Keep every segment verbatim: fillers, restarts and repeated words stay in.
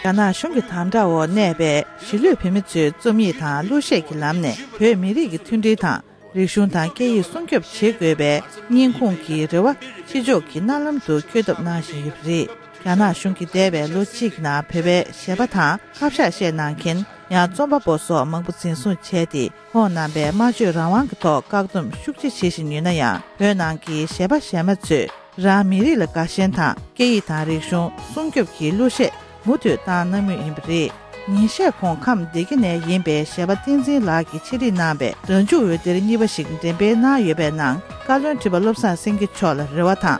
རྒྱ་ནག་གཞུང་གི་དམ་དྲག་འོག་གནས་པའི་གཞིས་ལུས་བོད་མི་ཚོའི་རྩོམ་ཡིག་དང་གླུ་གཞས་ཀྱི་ལམ་ནས་བོད་མི་རིགས་ཀྱི་མཐུན་སྒྲིལ་དང་། རིག་གཞུང་དང་སྐད་ཡིག་སྲུང་སྐྱོབ་བྱེད་དགོས་པའི་སྙིང་ཁོང་གི་རེ་བ་ཕྱི་ཕྱོགས་ཀྱི་གནའ་ལམ་དུ་འཁྱོལ་ཐབས་གནང་བཞིན་ཡོད་པ་རེད། རྒྱ་ནག་གཞུང་གིས་འདས་པའི་ལོ་གཅིག་གི་ནང་བོད་པའི་གཞས་པ་དང་ཁ་བཤད་བཤད་གནང་མཁན། ཡང་རྩོམ་པ་པོ་སོགས་མང་པོ་འཛིན་བཟུང་བྱས་ཏེ། ཁོང་རྣམ་པས་སྨྲ་བརྗོད་རང་དབང་གི་ཐོག་བཀག་སྡོམ་ཤུགས་ཆེ་བྱེད་བཞིན་ཡོད་ན་ཡང་། བོད་ནང་གི་གཞས་པ་གཞས་མ་ཚོས་རང་མི་རིགས་ལ་དགའ་ཞེན་དང་སྐད་ཡིག་དང་རིག་གཞུང་སྲུང་སྐྱོབ་ཀྱི་གླུ་གཞས་མུ་མཐུད་བཏང་གནང་མུས་ཡིན་པ་རེད། ཉིན་ཤས་གོང་ཁམས་སྡེ་དགེ་ནས་ཡིན་པའི་གཞས་པ་བསྟན་འཛིན་ལགས་ཀྱིས་ཆེད་སྒྲིག་གནང་བའི་རང་འཇུག་འོད་སྡེར་གཉིས་པ་ཞིག་འགྲེམས་སྤེལ་གནང་ཡོད་པའི་ནང་། བཀའ་བློན་ཁྲི་པ་བློ་བཟང་སེང་གེ་མཆོག་ལ་རེ་བ་དང་།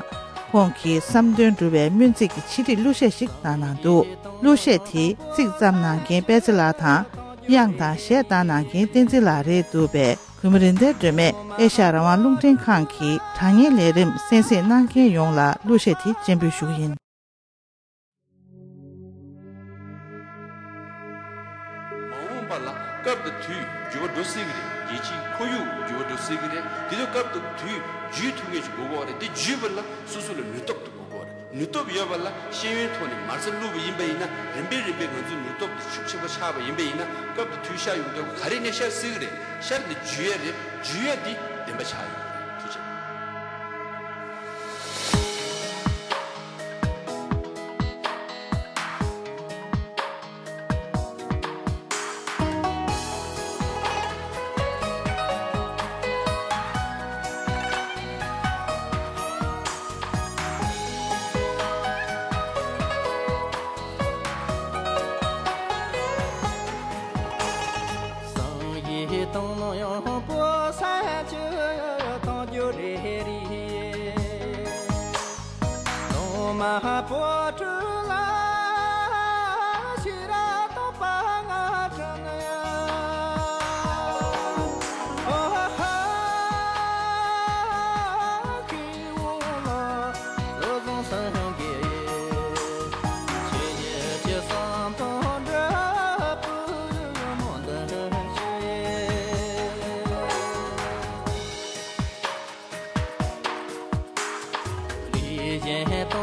ཁོང་གི་བསམ་དོན་འགྲུབ་པའི་སྨོན་ཚིག་གི་ཆེད་སྒྲིག་གླུ་གཞས་ཤིག་བཏང་གནང་འདུག་གླུ་གཞས་དེ་ཚིག་བརྩམས་གནང་མཁན་པད་ཚེ་ལགས་དང་། དབྱངས་དང་གཞས་བཏང་གནང་མཁན་བསྟན་འཛིན་ལགས་རེད་འདུག་པས། གུས་མོ་རེད་མདའི་སྒྲོལ་མས་ཨེ་ཤ་ཡ་རང་དབང་རླུང་འཕྲིན་ཁང་གི་དྲ་བརྙན་ལས་རིམ་གསན་གཟིགས་གནང་མཁན་ཡོངས་ལ་གླུ་གཞས་དེ་སྤྱན་འབུལ་ཞུ་གི་ཡིན། མ་འོངས་པ་ལ་སྐབས་དང་དུས་འགྱུར་བ་འགྲོ་སྲིད་ཀྱི་རེད། རྒྱལ་སྤྱིའི་ཁོར་ཡུག་འགྱུར་བ་འགྲོ་སྲིད་ཀྱི་རེད། དེ་ཚོ་སྐབས་དང་དུས་བརྒྱུད་ཐུབ་མཁན་ཞིག་དགོས་ཀྱི་རེད། དེ་བརྒྱུད་པ་ལ་སོ་སོ་ལ་ནུས་སྟོབས་དང་། དགོས་རེད། ནུས་སྟོབས་ཡོད་པ་ལ་ཤེས་ཡོན་ཐོག་ནས་མ་རྩ་བླུགས་པ་ཡིན་པ་ཡིན་ན། རིམ་པས་རིམ་པས་ང་ཚོའི་ནུས་སྟོབས་དེ་ཤུགས་ཆེན་པོ་ཆགས་པ་ཡིན་པ་ཡིན་ན། སྐབས་དེ་དུས་ཤར་ཡོང་དུས་ག་རེ་ནས་ཤར་སྲིད་ཀྱི་རེད། ཤར་ནས་འཇུ་ཡ་རེད། འཇུ་ཡ་དེ་བདེན་པ་ཆགས་ཡོང་གི་རེད། ཐུགས་རྗེ་ཆེ། སང་ཡི་དང་ནང་ཡང་པོ་ས་ཆུ་དང་རྒྱུ་རེ་རེ། དང་མ་པོ་ཀྲུ་ལ་ཤི་ར་དང་པ་ང་ཀྲ་ན་ཡ། ཨོ་ཧ་ཧ་ཁི་འོ་ལ་བཟང་སངས་རྒྱས། ཆོས་ཉིད་ཀྱི་བསམ་དོན་འགྲུབ་པའི་སྨོན་འདུན་ཞུ། ལས་གཞན་དང་